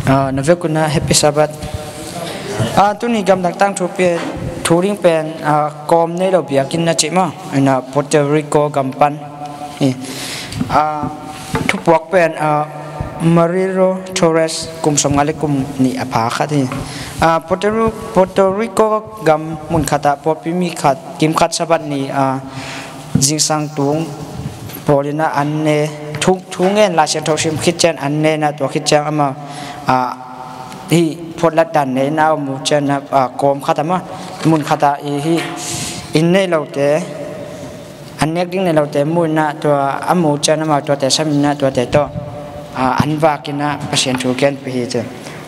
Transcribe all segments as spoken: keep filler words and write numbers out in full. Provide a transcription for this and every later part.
Ah, na vekun ah Happy Sabbath. Ah, tuni gamdang tangthu pen, thu ding pen, ah, kawm nei lo biakinn na cih maw. Ina Puerto Rico gam pan hi. Ah, thupuak pen, ah, Marrero Torres kum sawmnga le kum nih a pha khat hi. Ah, Puerto Ri-, Puerto Rico gam mun khat ah pawlpi mi khat, kim khat Sabbath ni, ah, zingsang tung pawl ina an ne, thu, thu ngen Lai Siangtho sim khit ciang an ne ina tua khit ciang amau, ah, hih phawtlat dan ne ina a mu ciang ina, ah, kawm khat ah maw, mun khat ah i hih inn nei lote, an nek ding nei lote mu ina tua a mu ciang amau tuate sam ina tuate tawh, ah, an vak ina Pasian thu genpih hi ci.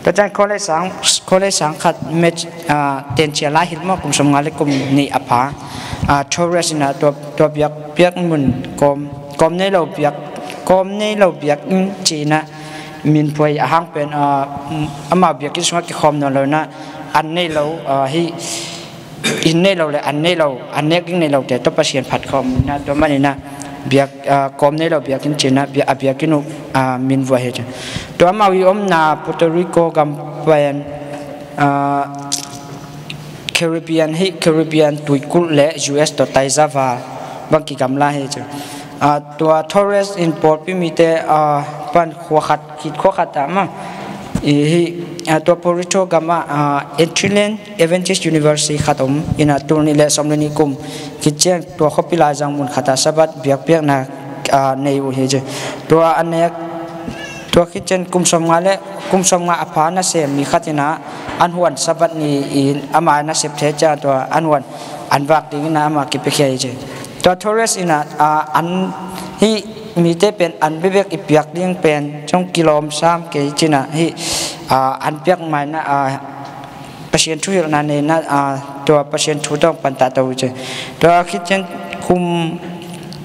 Tua ciang college sang, college sang khat match, ah, tencia lai hilh maw, kum sawmnga le kum nih a pha. Ah, Torres ina tua, tua biak, biak mun kawm, kawm nei lo biak, kawm nei lo biakinn ci ina min phuai a hang pen, ah, amau biakinn sungah kikhawm nawn lo ina an nei lo, ah, hih inn nei lo le an nei lo, an nek ding nei lote tawh Pasian phat khawm ina tua man ina biak, ah, kawm nei lo biakinn ci ina bia-, a biakinn uh, ah, min vuah hi ci. Tua amau i omna Puerto Rico gam pen, ah, Caribbean hi, Caribbean tuikulh le U S tawh taiza val bang kigamla hi ci. Ah, tua Torres in pawlpi mite, ah, pan khua khat, khit khua khat ah maw. I hih, ah, tua Puerto Rico gam ah, ah, Antillean Adventist University khat om ina tul nih le sawm le nih kum khit ciang tua khuapi laizang mun khat ah Sabbath biakpiakna, ah, nei uh hi ci. Tua a nek, tua khit ciang kum sawmnga le, kum sawmnga a pha nasem mi khat ina an huan Sabbath ni in ama nasep thei ciang tua an huan an vak ding ina ama kipiakhia hi ci. Tua Torres ina, ah, an hih mite pen an bebek i piak ding pen cong kilawm sam kei ci ina hih, ah, an piak ma ina, ah, Pasian thuhilhna nei ina, ah, tua Pasian thu tawh pantah to uh ci. Tua khit ciang kum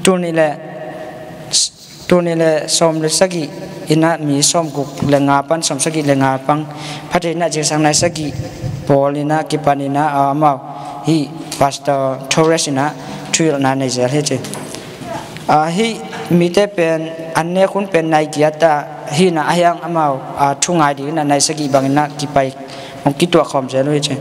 tul nih le, tul nih le sawm le sagih ina mi sawmguk le nga pan sawmsagih le nga pan phatheihna zingsang nai sagih pawl ina kipan ina, ah, amau hih Pastor Torres ina thuhilhna nei zel hi ci. Ah, hih mite pen an nek hun pen nai giat ah hi ina a hiang amau, ah, thu ngai ding ina nai sagih bang ina kipai hong kituah khawm zel uh hi ci.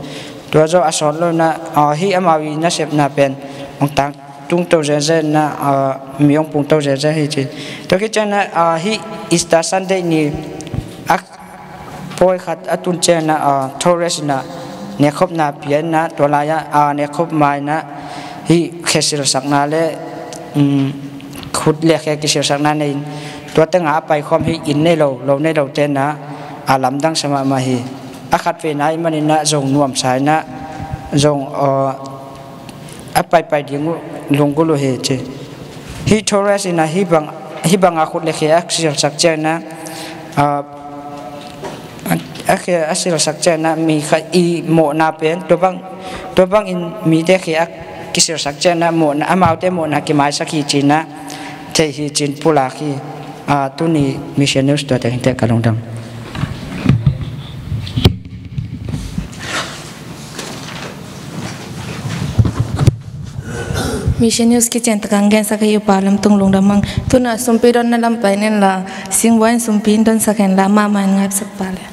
Tua zawh a sawt lo ina, ah, hih amau i nasepna pen hong tangtung to zel zel ina, ah, mi hong pung to zel zel hi ci. Tua khit ciang ina, ah, hih Easter Sunday ni a pawi khat a tun ciang ina, ah, Torres ina nekkhopna pia ina tua lai ah, ah, nekkhop ma ina hih khe silsakna le, um, khut le khe kisilsakna nei in tua tengah a paikhawm hih inn nei lo, lo nei lote ina a lamdang sa mahmah hi. A khat vei nai man ina zong nuamsa ina zong, ah, a paipai ding uh lunggulh uh hi ci. Hih Torres ina hih bang, hih banga khut le khe a silsak ciang ina, ah, a khe a silsak ciang ina mi khat i mawhna pen tua bang, tua bangin mite khe a kisilsak ciang ina mawhna, amaute mawhna kimaisak hi ci ina thei hi ci in pulak hi. Ah, tuni Mission News tua teng hi teh, ka lungdam. Mission News kician takin gensak a hi Upa Lam Tung lungdam hang. Tu-in ah sumpi donna lam pai ni in la, Singbuai in sumpi in donsak hen la, mahmah in ngaihsak pah le.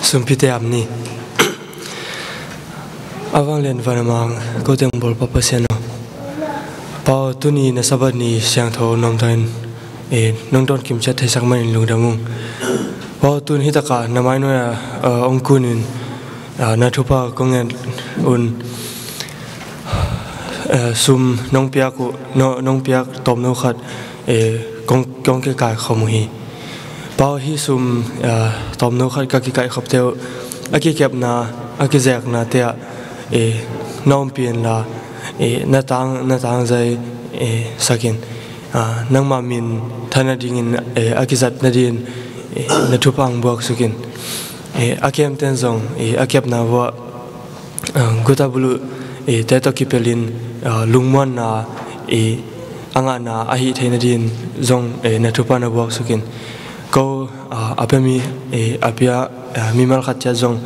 Sumpite ap ni. A vanglian van a mang ko teng bawlpa Pasian aw, Pa aw, tuni na Sabbath ni siangtho nuamtakin, eh, nong dawn kimciat theisak manin lungdam ung. Pa aw, tun hitakah na mainuai ah, ah, hong kunin, ah, na thupha kong ngen un. Eh, sum nong piak uh, no, nong piak tawmno khat, eh, kong, kong kikaih khawm uh hi. Pa aw, hih sum, eh, tawmno khat ka kikaih khawmte uh, a kikepna, a kizeknate ah, eh, na ompih inla, eh, na tang, na tangzai, eh, sak in. Ah, nangmah minthan nadingin, eh, a kizat nadingin, eh, na thupha hong buaksuk in. Eh, a kemten zong, eh, a kepna vuah, ah, guta buluh, eh, te tawh kipelin, ah, lungmuanna, eh, a ngahna ahih theih nadingin zong, eh, na thupha na buaksuk in. Ko, ah, a pia mi, eh, a pia, ah, mimal khat ciat zong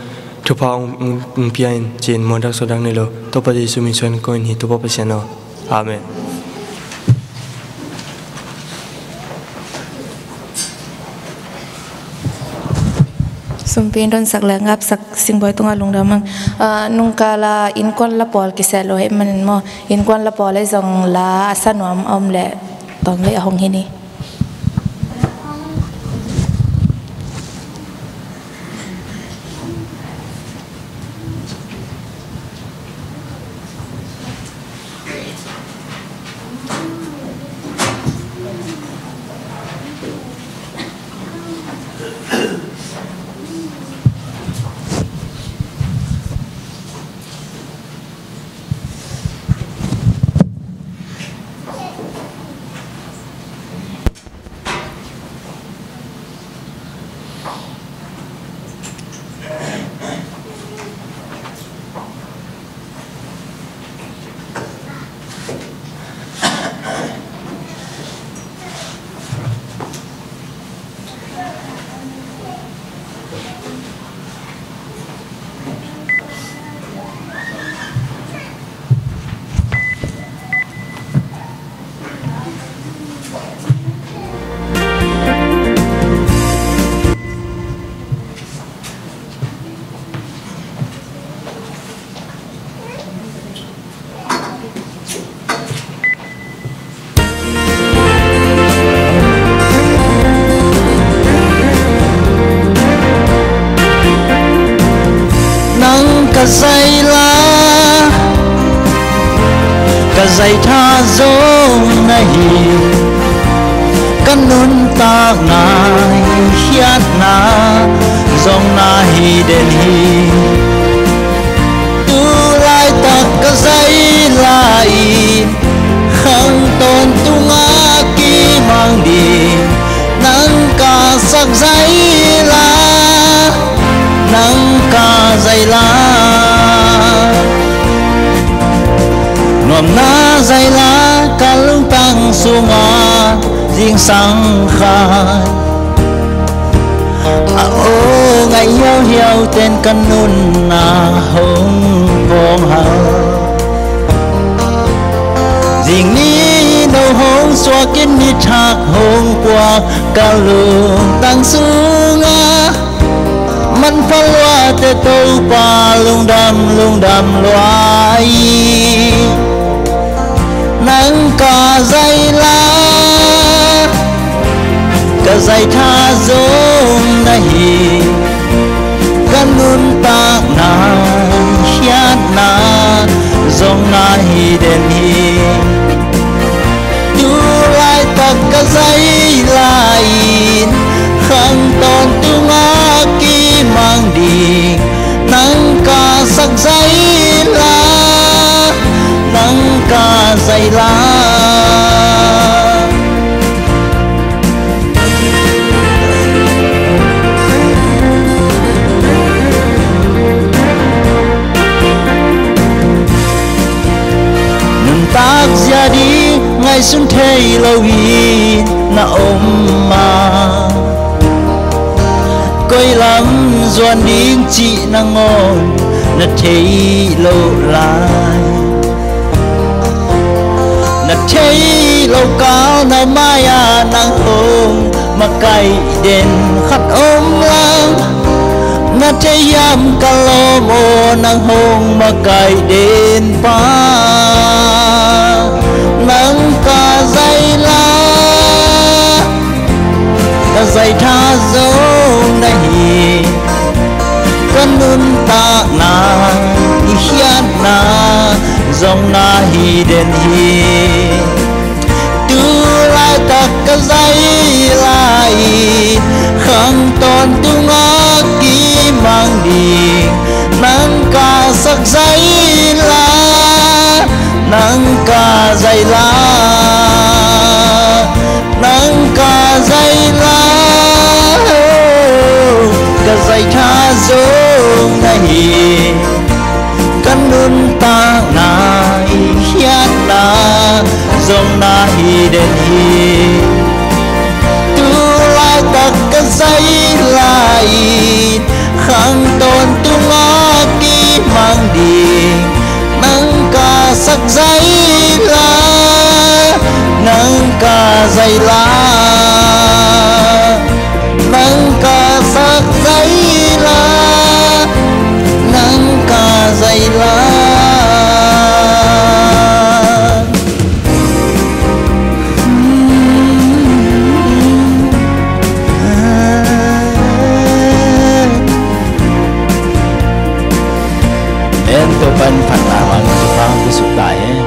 thupha hong, hong, hong pia in, ci-in muandak suahdak nei lo. Topa Jesu min suang kong ngen hi, Topa Pasian aw. Amen. Sumpi in donsak le ngapsak Singbawi tungah lungdam ung. Ah, nungkala innkuan la pawl kiseh lo ahih manin maw, innkuan la pawl ahi zong la a sa nuam a om leh tawm vei a hong hi ni. Nang ka zaila, ka zaitha zong na hi, ka nuntakna hi khiatna zong na hi den hi. Tu laitak ka zaila in khang tawntung a kimang ding, nang ka sak zaila, nang ka zaila. Nuamna zaila ka lungtang sungah zingsang khat a aw ngaih hiauhiau ten ka nunna hong pawng hal. Zing ni no hong suak in, ni thak hong puak ka lungtang sungah, manpha luate Topa lungdam, lungdam lua hi. Nang ka zaila, ka zaitha zong na hi, ka nuntakna hi khiatna zong na hi den hi. Tu laitak ka zaila in khang tawntung a kimang ding, nang ka sak zaila, nang ka zaila. Nuntak zia ding ngaihsun thei lo in, a om a, koi lam zuan ding cih nangawn na thei lo lai. Na thei lo kal na mai-ah nang hong makaih den khat om lang. Na thei hiam ka lawm aw, nang hong makaih den pa. Nang ka zai la, ka zai tha zong na hi. Ka nuntakna, i khiatna zong na hi den hi. Tu laitak ka zai lai, khang tawntung a kimang ding. Nang ka sak zai la, nang ka zai la, nang ka zai la, oh, ka zai tha zong na hi. Ka nuntakna, i khiatna zong na hi den hi. Tu laitak ka zai lai, khang tawntung a kimang ding. Nang ka sak zai la, nang ka zai la, nang ka sak zai la, nang ka zai la. En Topa in phatna hong pia, thupha hong pia suk ta hen.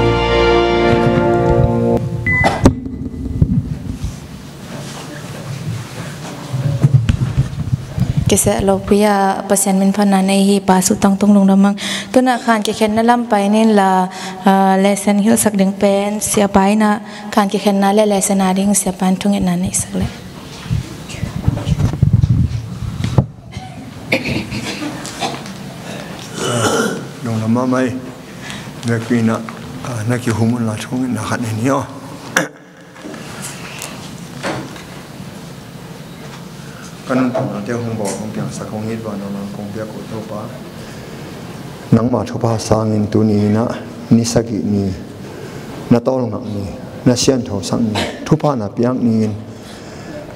Kiseh lopui a Pasian min phatna nei hi, Pa Suk Tang tung lungdam hang. Tu-in ah khan kikhenna lam pai ning la, ah, lesson hilhsak ding pen Siapa in ah khan kikhenna le lesson a ding Siapa in thungetna neihsak leh. Lungdam mahmah ei. Vekpi in ah, ah, na kihum un la thungetna khat nei ni aw. Ka nuntaknate hong bawl, hong piangsak, hong it vanah nang kong piak uh Topa, nangmah thupha sangin tuni in ah ni sagih ni, na tawlngak ni, na sianthosak ni, thupha na piak ni-in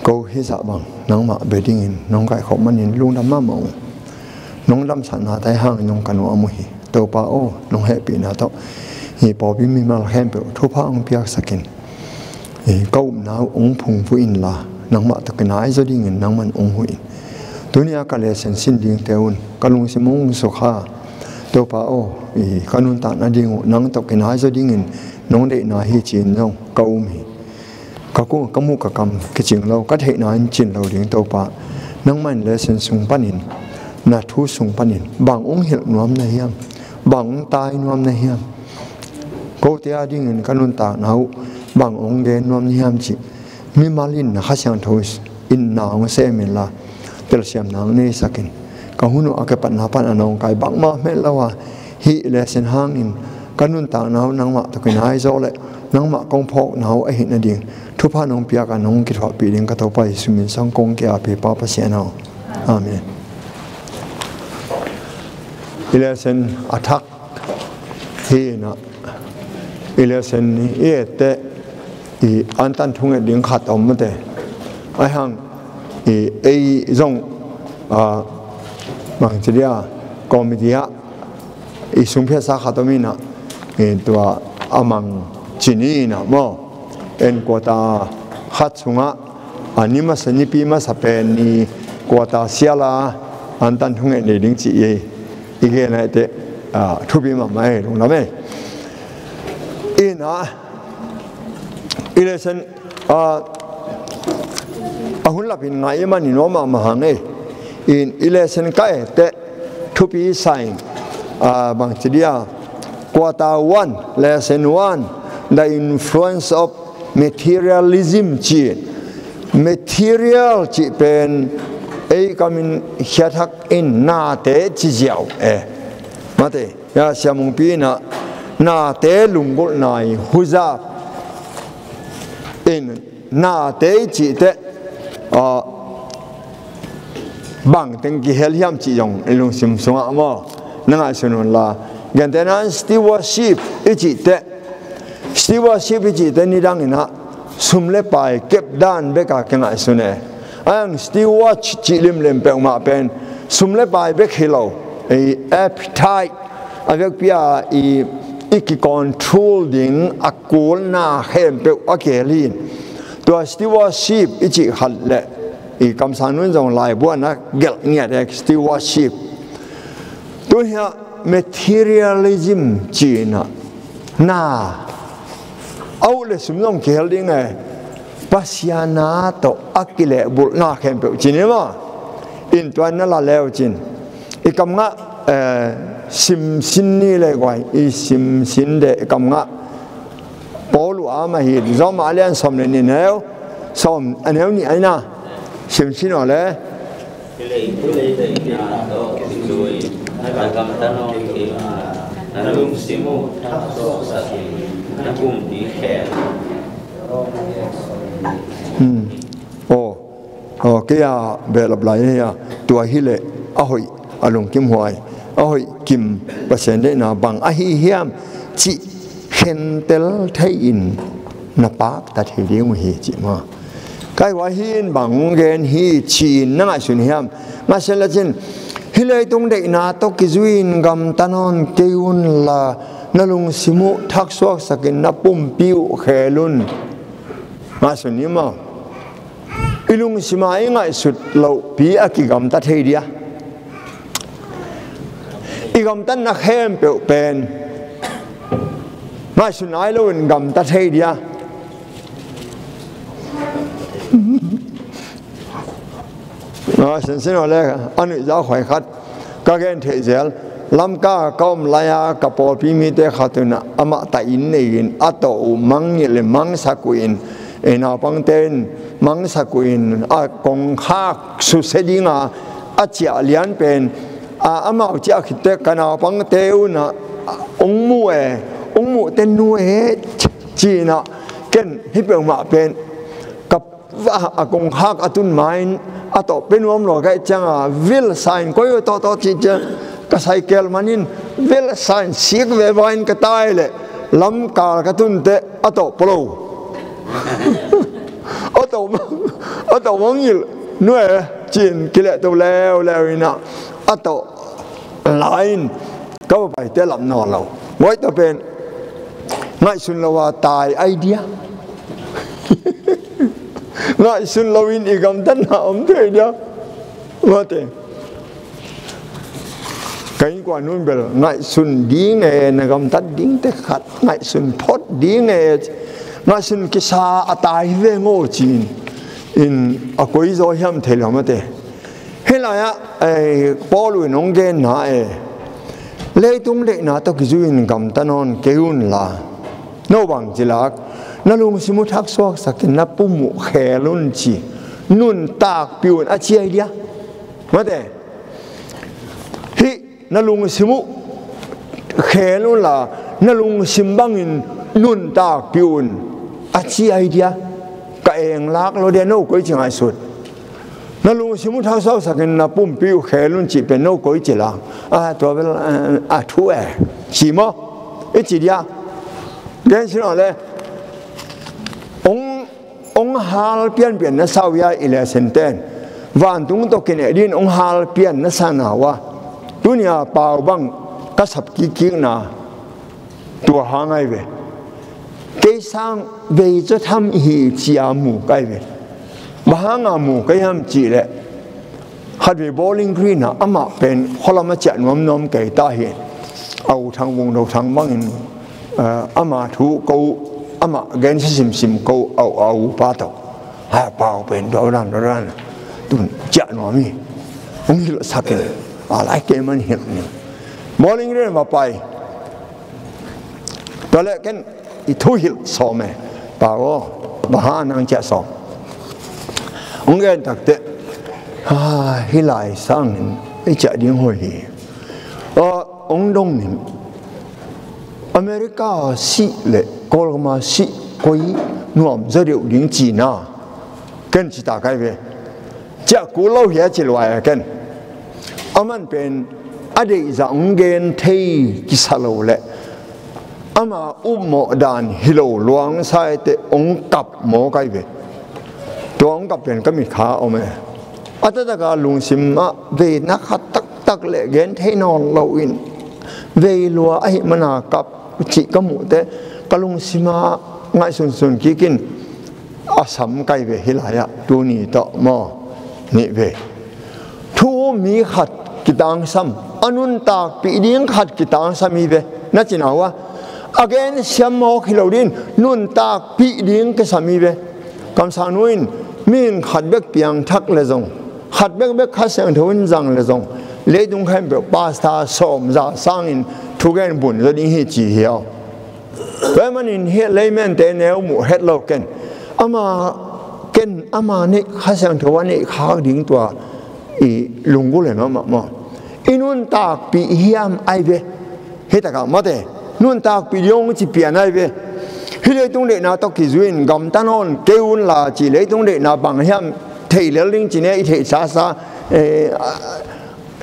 ko hizah bang nangmah bia dingin nong kaikhop manin lungdam mahmah ung. Nong damsaknate hangin nong ka nuam uh hi. Topa aw, nong hehpihna tawh hih pawlpi mimal khempeuh thupha hong piaksak in. Hih ka upna uh hong phungvuh inla, nangmah tawh kinaizaw dingin nangman hong huh in. Tuni-a ka lesson sin dingte un ka lungsim hong sukha. Topa aw, hih ka nuntakna ding uh nang tawh kinaizaw dingin nong deihna hi ci-in zong ka um hi. Ka ku, ka muh ka kam kicing lo, ka theihna in cin lo ding Topa. Nangmah in lesson sung panin, na thu sung panin bang hong hilh nuam na hiam, bang hong tai nuam na hiam, kote a dingin ka nuntakna uh bang hong gen nuam na hiam cih mimal in na Kha Siangtho in na hong sem inla, telsiamna hong neisak in. Ka hun uh a kipatna pan a nong kai bangmah hmet lo a, hih lesson hangin ka nuntakna uh nangmah tawh kinaizaw leh nangmah kong phawkna uh ahih nading thupha nong piak a nong kithuahpih ding ka Topa Jesuh min suang kong ki-ap hi Pa Pasian aw. Amen. I lesson a thak hi in ah, i lesson i et teh i antan thunget ding khat om mate. Ahi hang i ei zong, ah, bangci dia, committee ah i sungphiatsa khat om in ah, i tua a mang cin in ah maw, en quarter khat sungah a ni masa, nipi masa pen i quarter sial a antan thunget ni ding cih i, i gen a i teh, ah, thupi mahmah ei, lungdam ei. In ah i lesson, ah, a hun lapin ngai i man i nuam mahmah hang ei. In i lesson ka et teh thupi sa in, ah, bangci dia, quarter one, lesson one, the influence of materialism ci. Material cih pen ei kamin khiathak in nate ci ziau e. Mate, ya, Sia Mungpi in ah nate lunggulhna i huzap in Nate i cih teh, ah, bang teng kihel hiam cih zong i lungsim sungah maw, na ngaihsun un la. Gentehna in stewardship i cih teh, stewardship i cih teh nidang in ah sum le pai kep dan bek a kingaihsun e. A hang steward cih limlim peuhmah pen sum le pai bek hi lo, i appetite a vekpi a i, i kicontrol ding a kulna khempeuh a kihel hi. Tua stewardship i cih khat le i kamsang nun zong laibu ah na gelh ngiat e, stewardship. Tu hiah materialism cih in ah na, a uh le sum zong kihel ding e, Pasian na tawh a kilehbulhna khempeuh cih ni maw. In tua na la leu cin i kam ngah, eh, simsin ni le guai, i simsin de i kam ngah. Paul uh a mah hi, Roma a lian sawm le nih, neu sawm, a neu nih a hi na. Simsin aw le. Hmm. Aw, aw, kei a behlap lai hi a, tua hileh a hoih, a lungkimhuai, a hoih kim Pasian deihna bang ahi hiam cih khentel thei-in na pakta thei ding uh hi cih maw. Kai hua hi in bang gen hi ci-in na ngaihsun hiam? Ngaihsun le cin, hih leitung deihna tawh kizui-in gamta nawn kei un la, na lungsim uh thaksuaksakin na pumpi uh khel un. Ngaihsun ni maw. I lungsima i ngaihsut lohpi a kigamta thei dia. I gamtatna khempeuh pen ngaihsut nai loin gamta thei dia. Ah, sinsin aw le, a nuihza khuai khat ka gen theih zel. Lamka ka om lai-a ka pawlpi mite khat un amah ta inn nei-in a tawh uh mangngilh in mangsak uh in, ei naupangte in mangsak uh in, a kongkhak susia dinga a ciah lian pen, a, amau ciah khit teh ka naupangte un ah, ong mu e, ong muh teh nu e, ci-in ah, ken hih peuhmah pen ka va, a kongkhak a tun ma-in a tawh pia nuam lo ka hih cianga, vil sa in koi uh tawh tawh cih ciang ka saikel man in vil sa in sik veva in ka tai leh Lamka ka tun teh a tawh pua lo. A tawh, a tawh mangngilh nu e, ci-in kilehto leuleu in ah a tawh la in ka va paite lam nawn lo. Guai tawh pen ngaihsun lo a tai ai dia. Ngaihsun loin i gamtatna om thei dia. Mate. Ka innkuan un bel ngaihsun ding e, na gamtat ding teh khat ngaihsun phot ding e, ngaihsun kisa a tai veng aw ci-in, in a koi zaw hiam thei lo mate. Hih lai-ah, eh, Paul in hong genna e, leitung deihna tawh kizui-in gamta nawn kei un la, no bang ci lak, na lungsim uh thaksuaksakin na pum uh khel un ci, nuntakpih un a ci ai dia. Mate, hih na lungsim uh khel un la, na lungsim bangin nuntakpih un a ci ai dia. Ka eng lak lo dia, no koi ci ngaihsut. Na lungsim uh thaksuaksakin na pumpi uh khel un cih pen no koi ci la. A, tua bel, a, a thu e, ci maw. I ci dia. Gen sin aw le. Ong Ong hal pianpian na sa uh a, i lesson ten vantung tawh kineh dingin ong hal pian na sa na uh a, tuni-a pau bang ka sap kikkikna tua hang ai ve. Kei sang vei caw tham hi ci-a mu kai ve. Bang hanga mu kai ham cih leh, khatvei Bowling Green ah amah pen khualam a ciah nuamnuam kei ta hi. A u Thang Vung Do Thang bangin, eh, ama thu ko, ama gensia simsim ko, a u, a u pa tawh. Ha, pau pen duadan duadan tun ciah nuam hi. Hong hilhsak in, a lai kei man hilh ni. Bowling Green va pai. Tua leh ken i thu hilh sawm e, pau aw, bang hang nang ciah sawm? Hong gen takteh, ha, hih lai sangin i ciah ding hoih hi. Aw, hong dong ning. America sih leh Kawlgam a sih koi nuam zaw deuh ding cihna ken ci ta kai ve. Ciah kul lo hia ci luai a ken. Aman pen a deihzah hong gen thei kisa lo leh ama upmawh dan hi lo luangsa i teh hong kap maw kai ve. Tua hong kap pen ka mitkha om e. A taktak a lungsim ah veina khat taktak le gen thei nawn lo in vei lua ahih mana kap cih ka muh teh ka lungsim ah ngaihsunsun kik in a sam kai ve hi lai ah tuni tawh maw nih ve. Thu mi khat kitangsam, a nuntakpih ding khat kitangsam hi ve. Na cina uh a, a gen siam mawk hi lo ding, nuntakpih ding kisam hi ve. Kamsang nu in mi in khat bek piangthak le zong, khat bekbek Kha Siangtho in zang le zong, leitung khempeuh pastor sawm za sangin thugen bun zaw ding hi ci hi aw. Tua ahih manin hih leimente neu muh het lo ken. Ama ken ama neih Kha Siangtho a neih khak ding tua i lunggulh e mahmah maw. I nuntakpih hiam ai ve. Hih takah mate nuntakpih ding hong ci pian ai ve. Hih leitung deihna tawh kizui in gamta nawn kei un la ci leitung deihna bang hiam thei lel ding ci ne i theih sasa, eh,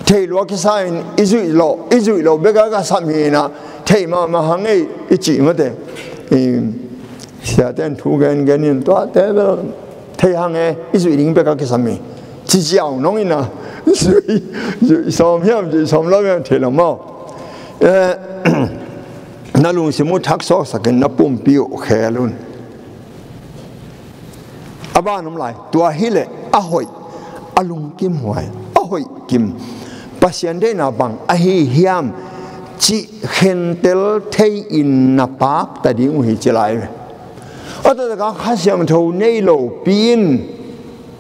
thei lua kisa in i zuih lo, i zuih lo bek a ka sam hi na, thei mahmah hang ei i cih mate. I, siate'n thu gengen in tuate bel thei hang e, i zuih ding bek a kisam hi. Ci ziau nong in a, zuih, zuih sawm hiam, zuih sawm lo hiam thei lo maw. Eh, na lungsim uh thaksuaksak in na pumpi uh khel un. A ban om lai, tua hileh a hoih, a lungkim huai, a hoih kim, Pasian deihna bang ahi hiam cih khentel thei in na pakta ding uh hi ci lai ve. A taktak a Kha Siangtho nei lopi in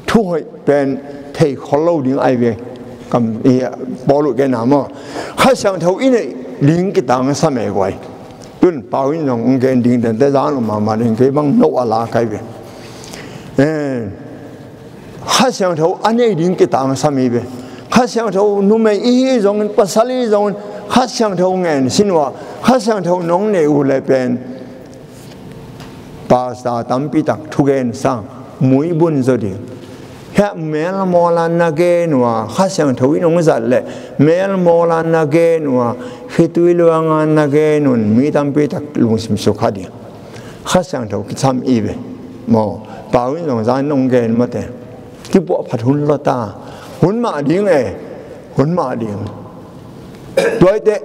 thuhoih pen thei khol lo ding ai ve. Kam, i, Paul uh genna maw. Kha Siangtho i neih ding kitangsam e guai. Tun pau in zong gen ding tente zan um mahmah ding kei bang no a la kai ve. Eh, Kha Siangtho a nei ding kitangsam hi ve. Kha Siangtho numei i hi zongin, pasal i hi zongin, Kha Siangtho ngen sin uh a, Kha Siangtho nong nei uh le pen pastor tampi tak thugen sang muibun zaw ding. Hiah melmawl a na gen uh a, Kha Siangtho in hong zat leh melmawl a na gen uh a, khitui luang a na gen un mi tampi tak lungsim sukha ding. Kha Siangtho kisam i ve. Maw, pau in zong zan nong gen mate. Kipuahphat hun lo ta. Hun mah ding e. Hun mah ding. Tua i teh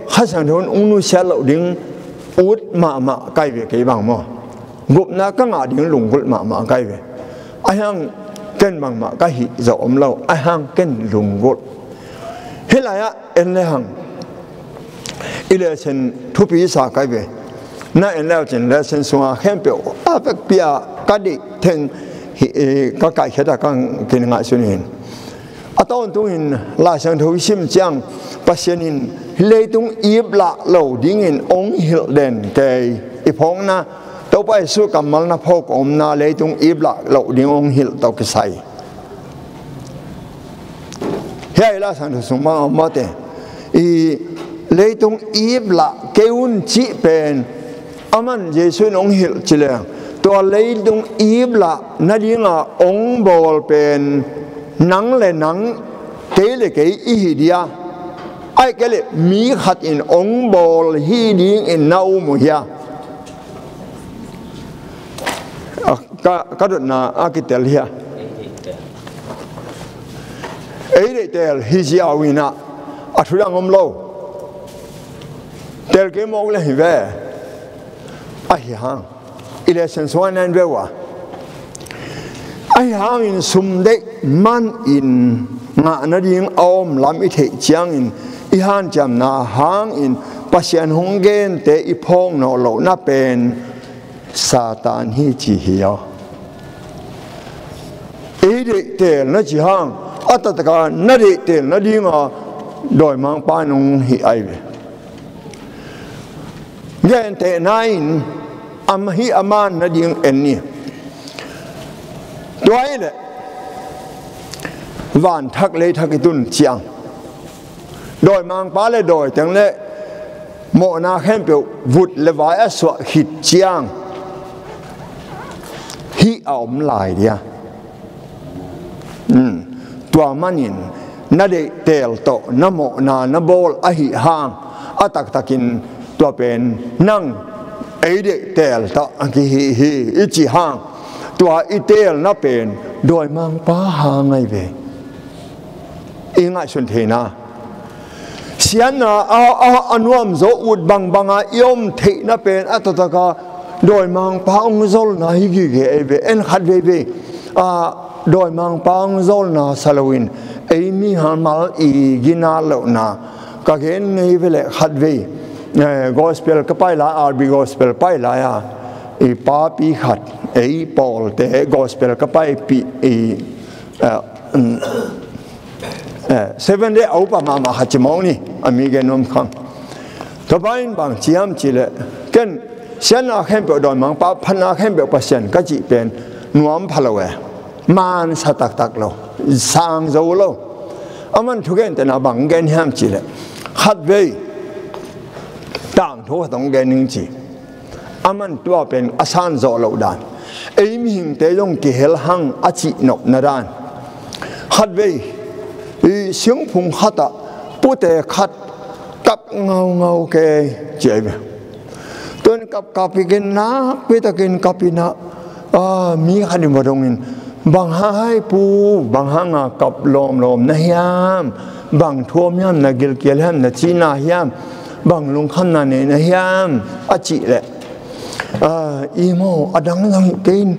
Kha Siangtho in hong nusiat loh ding ut mahmah kai ve kei bang maw. Gupna ka ngah ding lunggulh mahmah kai ve. Ahi hang ken bangmah ka hih zawh om lo. Ahi hang ken lunggulh. Hih lai-ah en le hang i lesson thupi sa kai ve. Na en le uh cin lesson sunga khempeuh a vekpi-a ka deih theng hi, eh, ka kaikhiat a ka kingaihsun hi. A tawntungin Lai Siangtho i sim ciang Pasian in leitung ip lah lo dingin hong hilh den kei. I phawkna Topa Jesuh kammal na phawk omna leitung ip lah lo ding hong hilh tawh kisai. Hiah i Lai Siangtho sung mah mawte i leitung ip lah kei un cih pen aman Jesuh in hong hilh ci leng tua leitung ip lah nadinga hong bawl pen nang le nang, kei le kei i hi dia, ahih kei leh mi khat in hong bawl hi dingin na um uh hia? A, ka, ka dotna a kitel hia? Ei deihtel hi ziau inah a thudang om lo. Tel kei mawk le hi ve. Ahi hang i lesson sungah na en ve uh a, ahi hangin sum deih man in ngah nading a om lam i theih ciangin i hanciamna hangin Pasian hong gente i phawk nawh lohna pen Satan hi ci hi aw. Ei deihtel na ci hang a taktak a na deihtel nadinga dawimangpa in hong hih ai ve. Gentehna in a hih a man nading en ni. Tua ahih leh vanthak leithak i tun ciang dawimangpa le dawiteng le mawhna khempeuh vut le vai a suah khit ciang a om lai dia. Hmm. Tua manin na deih teel tawh na mawhna na bawl ahi hang, a taktakin tua pen nang ei deih teel tawh a kihi hi i ci hang, tua i teelna pen dawimangpa hang ahi ve. I ngaihsun theihna, siatna a, a, a nuam zo ut bangbanga i om theihna pen a taktak a dawimangpa hong zolna hi gige ei ve. En khat veivei a dawimangpa hong zolna sa loin ei mi hamal i gina lohna ka gen ngei ve leh khat vei, eh, gospel ka pai lai, R B gospel pai lai a i papi khat ei pawlte gospel ka paipih i, eh, um, eh, Seven Day a upa mahmah khat ci mawk ni, a mi gen nuam khang. Tua pa in bang ci hiam cih leh, ken siatna khempeuh dawimangpa, phatna khempeuh Pasian ka cih pen nuam pha lo e. Mansa taktak lo, sang zo lo. Aman thugentehna bang gen hiam cih leh, khat vei tangthu khat hong gen ning ci. Aman tua pen a san zawh loh dan, ei mihingte zong kihel hang a cih nopna dan. Khat vei i singphung khatah pute khat kap ngaungau kei ci ahi ve. Tuan kapkap i ken nakpitakin kap inah, a, mi khat in va dongin, bang hai pu, bang hanga kap lawmlawm na hiam, bang thuam hiam, na gilkial hiam, na cihna hiam, bang lungkhamna neihna hiam a cih leh, a, i maw, a dang zong hi kei in,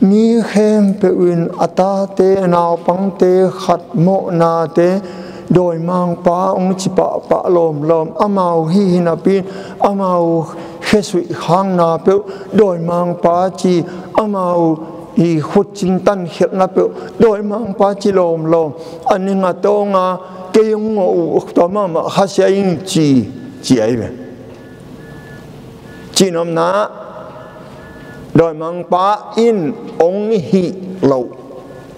mi khempeuh in a tate a naupangte khat mawhnate dawimangpa hong ci pahpah lawmlawm, amau hi hi napi in amau khesuih khakna peuh dawimangpa ci, amau i khutcin tankhialhna peuh dawimangpa ci lawmlawm, a ning a tawnga kei hong ngawh uh tua mahmah khasia ing ci, ci ahi ve. Cihnopna, dawimangpa in hong hih loh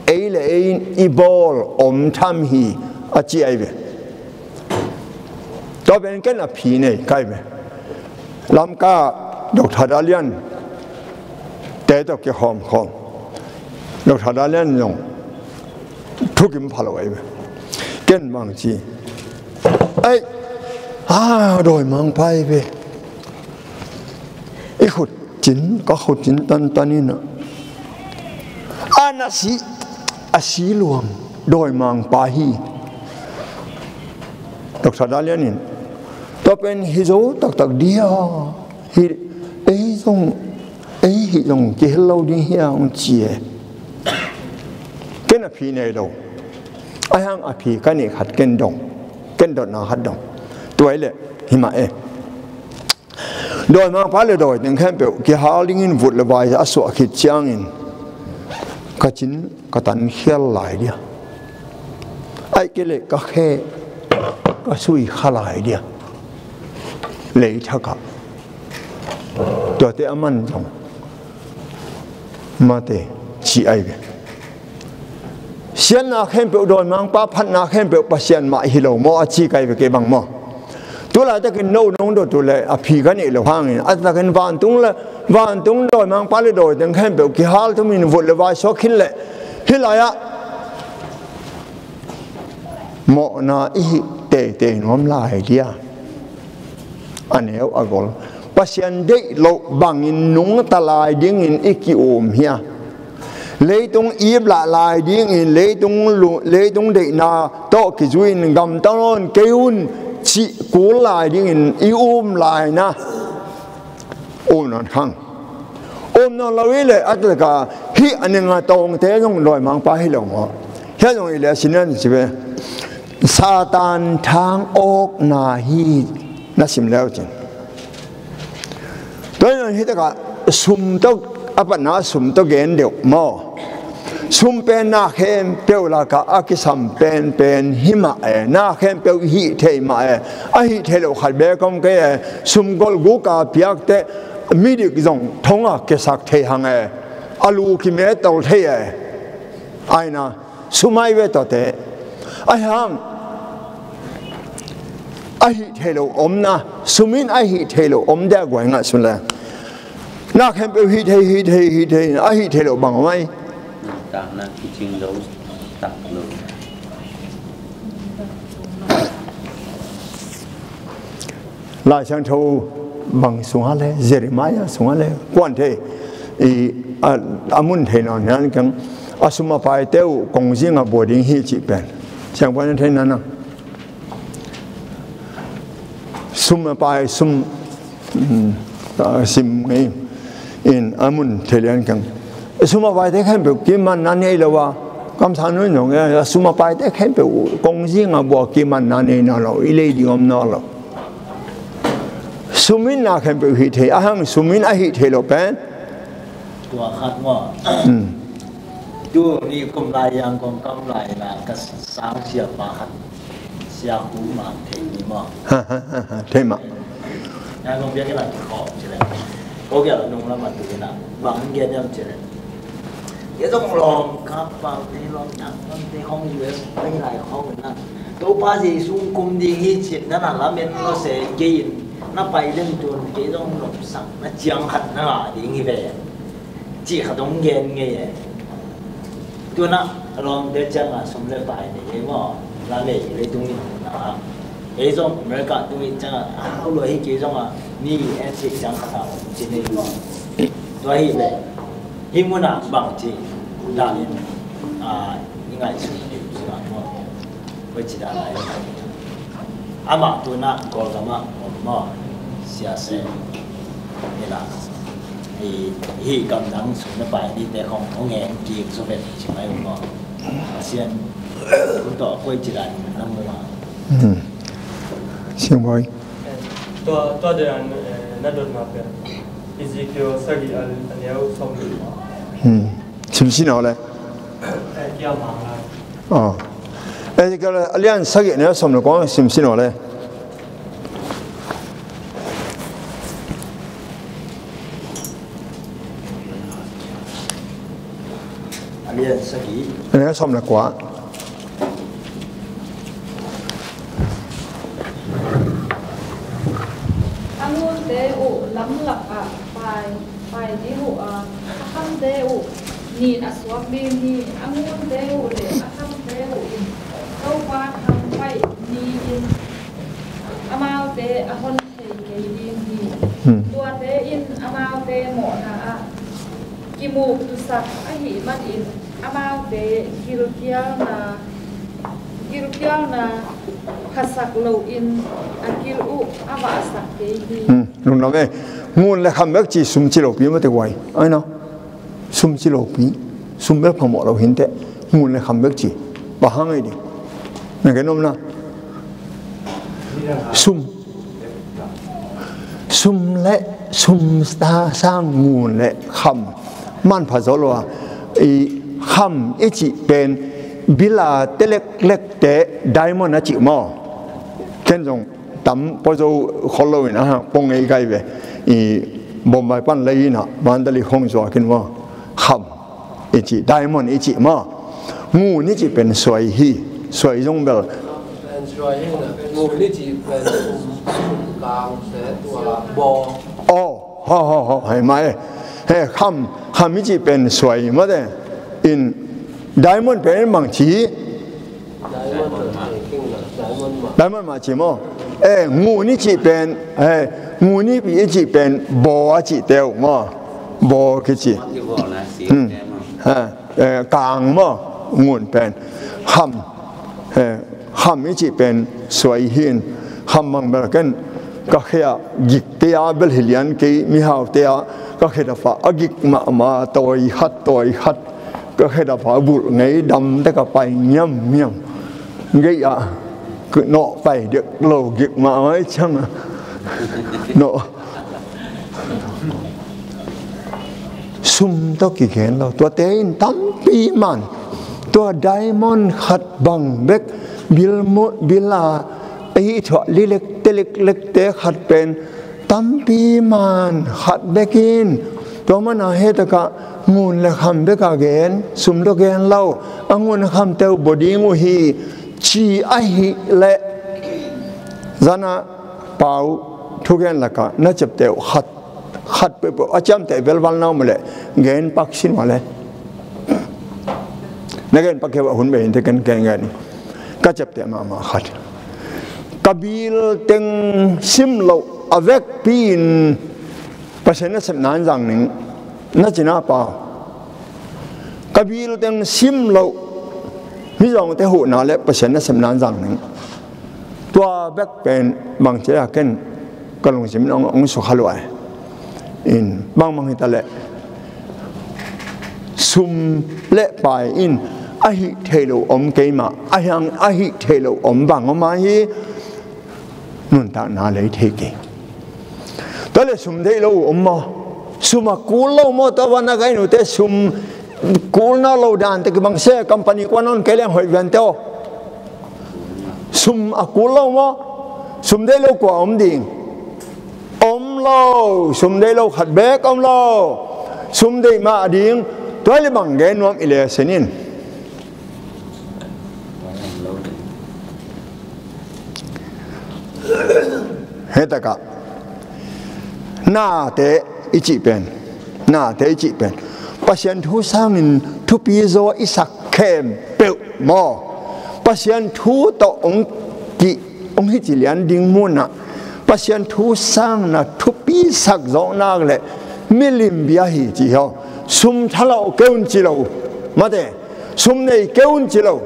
ei le ei in i bawl om tham hi a ci ahi ve. Tua pen ken a phi nei ka hi ve. Lamka Doctor Dalian te tawh kikhawmkhawm, Doctor Dalian zong thukim pha lo ahi ve. Ken bang ci, ei, a, dawimangpa ahi ve. I khutcin, ka khutcin tantan inah, a na si, a si luang dawimangpa hi. Doctor Dalian in, tua pen hi zo taktak dia, hi, ei zong, ei hih zong kihel lo ding hi a, hong ci e. Ken a phi nei lo. Ahi hang a phi ka neih khat ken dong, ken dotna khat dong. Tua hi leh hi mah e. Dawimangpa le dawiteng khempeuh kihal dingin vut le vai a suah khit ciangin ka cin ka tankhial lai dia. Ahih kei leh ka khe ka sui kha lai dia. Leithakah tuate a man zong mate ci ahi ve. Siatna khempeuh dawimangpa, phatna khempeuh Pasian mah hi lo maw a ci ka hi ve kei bang maw. Tulaitakin no nong dot uh leh a phi ka neih loh hangin a takin vantung le, vantung dawimangpa le dawiteng khempeuh kihal thumin vut le vai suak khin leh hih lai-ah mawhna i hih teitei nuam lai dia. A neu a gol, Pasian deih loh bangin nungta lai dingin i ki-um hia? Leitung iplah lai dingin, leitung lu-, leitung deihna tawh kizui-in gamta nawn kei un cih kul lai dingin i um lai na. Um nawn khang. Um nawn lo i leh a taka hih a ning a tawngte zong dawimangpa hi lo maw. Hia zong i leh a sinan ci ve. Satan thang awkna hi na sim leu cin. Tua hi nawn hi taka sum tawh a patna sum tawh gen deuh maw. Sum pen na khempeuh lakah a kisam penpen hi mah e, na khempeuh hih thei mah e, a hih thei loh khat beek om kei e, sum golhguk a piakte midik zong thonga kiasak thei hang e, a lu kimetol thei e, aina sum ai ve tawte, ahi hang a hih thei lo omna, sum in a hih thei lo om dia guai ngah sun le. Na khempeuh hih thei, hih thei, hih thei, a hih thei loh bang om ai. Lai Siangtho bang sungah le, Jeremiah sungah le, kuan thei, i, a, a mun thei nawn hian keng, a sum a paite uh kongzing a bua ding hi cih pen. Siangpa'n thei na nang. Sum a pai, sum, um, a sim ngei in a mun thei lian keng. Sum a paite khempeuh kimanna nei lo a, kamsang nung nung, a sum a paite khempeuh kongzing a bua kimanna nei nawn lo, i lei ding om nawn lo. Sum in na khempeuh hih thei, a hang sum in a hih thei lo pen. Tua khat maw. Hmm. Tu ni kum lai Yangon kam lai na ka sang siapa khat. Sia hu ma thei ni maw. Ha, ha, ha, ha, thei mah. Ngai mong biak i lan ki khawm ci le. Ko kia la nung la ma tu na. Bang gen yam ci le. Kei zong lawm kap pau te lawm nak lawm te khawng U S bang lai khawng na. Topa Jesu kum ding hi cin na na lamen lo se kei in na pai lem tun kei zong lawm sak na ciang khat na la ding hi ve. Cih khat hong gen ngei e. Tu na a lawmte ciangah sum le pai nei ei maw? La nei leitung in na a. Ei zong America tung in ciangah a hau lua hi kei zongah mi en cih ciang khat a om ci nei maw? Tua hi le hih munah bang ci dan in, a, i ngaihsun ding ci maw? Koi ci dan lai. Amah tu na Kawlgam ah om maw, sia se. Ni la. Hi, hi gamdang sung na pai ni te khong hong ngen kik zo vet ci mai om maw. Sian. Kun to koi ci dan na mu a. Hmm. Siang boy. Tua, tua dan, eh, na dot ma pe. Ezekiel sagi al, aneu som. Hmm. Sim sin aw le. Eh, kia ma la. Aw. Ezekiel a lian sagih neu sawm le kua sim sin aw le. A lian sagih. A lian sawm le kua. A ngunte uh lamlak ah pai, pai ding uh a, a khamte uh nin a suak ding hi. A ngunte uh le a khamte uh in Topa thangpaih ni-in amaute a hon thei kei ding hi. Hmm. Tuate in amaute mawhna ah kimuktusak ahih manin amaute gilkialna, gilkialna phasak loin a gil uh a vahsak kei hi. Hmm. Lungdam e. Ngun le kham bek ci, sum ci lopi mate guai. Ai na. Sum ci lopi. Sum bek phamawh lo hinteh. Ngun le kham bek ci. Bang hang ei ding. Na gen om na. Sum. Sum le, sum ta sang ngun le kham. Manpha zaw lo a. I kham i cih pen bila te leklek te diamond a cih maw. Ken zong tam pua zo khol lo in a, pua ngei kai ve. I Bombay pan lei in a, Mandalay khong zuak in maw. Kham i cih, diamond i cih maw. Ngun i cih pen suai hi, suai zong bel. Pen suai hi na, ngun i cih pen sum, sum kang se tua baw. Oh, ho, ho, ho, hai mai. He, kham, kham i cih pen suai mate. In diamond pen mang ci. Diamond mah ci maw. Eh, ngun i cih pen, eh, ngun i cih pen baw a cih teu maw. Baw kici. Hmm. Eh, eh, kang maw, ngun pen. Kham. Eh, kham i cih pen suai hi in. Kham mang bel ken ka khia gik te a bel hi lian kei, mihaute a ka khia dafa a gik mahmah, tawi khat, tawi khat. Ka khedap a bulh ngei dam te ka pai ngiamngiam. Gei ah nawh pai dek lo gik mah mai ciang a nawh. Sum tawh kigen lo. Tuate in tampi man. Tua diamond khat bang bek bil mu, bil a, ei thuah lilek te leklek te khat pen tampi man khat bekin, tua mana he takah ngun le kham beka gen, sum tawh gen lo, a ngun a khamte uh baw ding uh hi, ci ahih leh, zana pau thugen lakah na ciapte uh khat khat peuhpeuh a ciamteh velval na om leh gen pak sin mah le. Na gen pak kei a hun bei in te ken gen gen. Ka ciapteh mahmah khat. Ka bil teng sim loh a vekpi in Pasian nasepna in zang ning. Na cina pa. Ka bil teng sim loh mizawngte huhna le Pasian nasepna in zang ning. Tua bek pen bang ci a ken ka lungsim in hong, hong sukha luai. In bangmah hita leh sum le pai in a hih theih loh om kei mah, a hiang a hih theih loh om bang om ahi nuntakna lei thei kei. Tua le sum theih lo om maw? Sum a kul lo maw? Tua van a gai nute sum kul na lo dan te kibang se company kuan on kei leng hoih vian te aw. Sum a kul lo maw? Sum deih lo kua om ding? Om lo. Sum deih lo khat bek om lo. Sum deih mah ding. Tua le bang gen nuam i le senin. He takah nate i cih pen, nate i cih pen Pasian thu sangin thupi zaw i sak khempeuh maw? Pasian thu tawh hong kih, hong hi ci lian ding munah Pasian thu sangna thupi sak zawh nak le milim bia hi ci hiau. Sum thalauh kei un ci lo. Mate, sum nei kei un ci lo.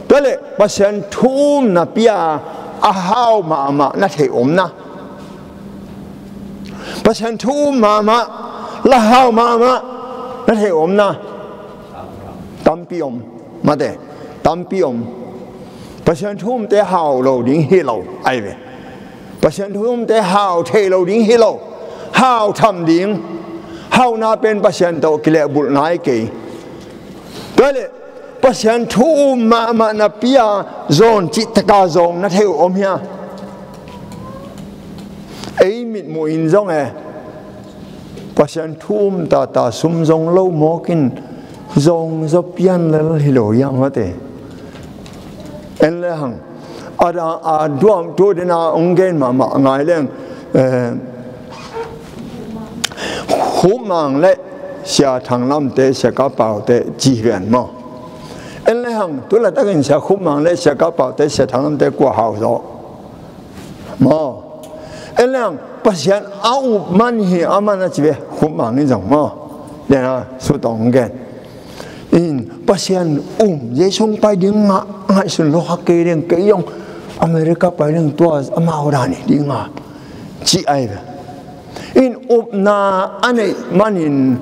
Tua le Pasian thu um na pia a hau mahmah na theih om na. Pasian thu um mahmah, la hau mahmah na theih om na. Tampi om, mate, tampi om. Pasian thu umte hau lo ding hi lo, ai ve. Pasian thu umte hau thei lo ding hi lo. Hau tham ding. Hauhna pen Pasian tawh kilehbulh nai kei. Tua le Pasian thu um mahmah na pia zawn cih taka zawng na thei uh om hia? Ei mitmuh in zong e Pasian thu um tata sum zong lo mawkin zong zaw pian lel hi lo hiam mate. En le hang a da a duam tu dena ong gen mahmah ngai leng eh, Khupmang le Sia Thanglamte, Sia Kapaute ci hian maw? En le hang tu la takin Sia Khupmang le Sia Kapaute, Sia Thanglamte kua hau zaw maw? En le hang Pasian a up man hi a man a ci ve Khupmang in zong maw? Dena su tong gen in Pasian um Jesu pai ding ngah ngaihsun lo kha kei ding kei zong America pai ding tua amau dan hi ding a ci ai ve. In upna a neih manin